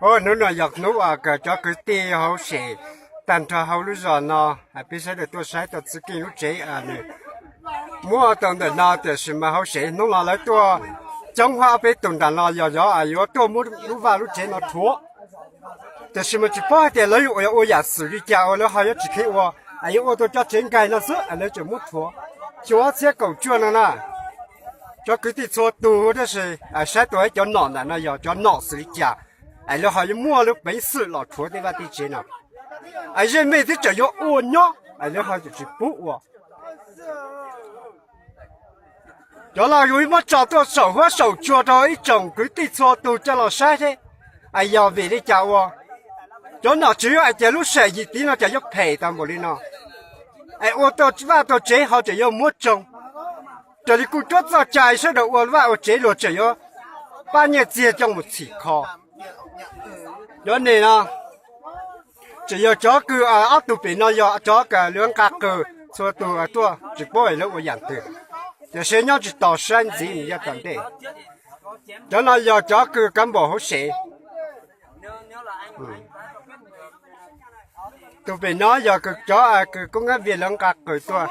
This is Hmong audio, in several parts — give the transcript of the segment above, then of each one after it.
Hnub no yog hnub uas cov kwv tij hauv sem tag nrho hauv lub zos no, peb sawv daws tuaj saib tau txiv Keej lub tsev, nws muab tau ntawm no, tiam sis mas hauv sem hnub no lawv tuaj coob hab, ob peb tug nram no yog yuav tuaj muab lub vaj lub tsev no rhuav. Tiam sis mas tsis paub hais tias lawv yuav ua yam xwm li cas uas lawv ho yuav tsis kheev ua, es yuav ua tau cov tsev nkaig no xwb es lawv tseem muab rhuav. Xyoo ob txhiab kaum cuaj no na, cov kwv tij txhua tus tab sis saib tau cov nom ntawm no yog cov nom xws li cas, es lawv ho yuav muaj lub peev xwm los rhuav tej vaj tej tsev no. Es zej mej twb tseem yuav ua nyob es lawv ho tseem tsis pub ua. Cov no yus muab tso tuaj saum huab saum cua rau ib tsoom kwv tij txhua tus coj los saib thiab, es yog vim li cas ua cov nom tswv yuav hais tias lub sij hawm yim tiv no cas yuav phem tau npaum li no, es ua tau vaj tau tsev ho tseem yuav muab tsoo, raws li kuj cuab txoj cai sawv daws ua vaj ua tsev luag tseem yuav pab nyiaj txiag coj mus txhim kho. Cov neeg no tseem yog cov kws ob tug pem no yog cov kws lawv nqa qws txhua tus tuaj tsis paub lawv ua yam twg, tiam sis nyob tsis tos saib ntxiv nws yog tom ntej. Cov no yog cov kws kav npaum hauv sev. Tus pem no yog cov kws koob ngab vias lawv nqa qws tuaj,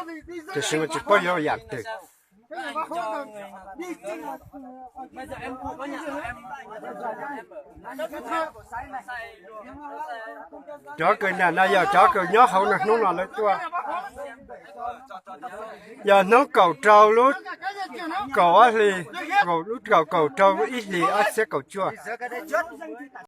tiam sis mas tsis paub yuav ua yam twg. Cov kws nram no yog cov kws nyob hauv no hnub no lawv tuaj, yog hnub kaum rau lub kaum ob hli, lub kaum kaum rau ib hlis ob txhiab kaum cuaj.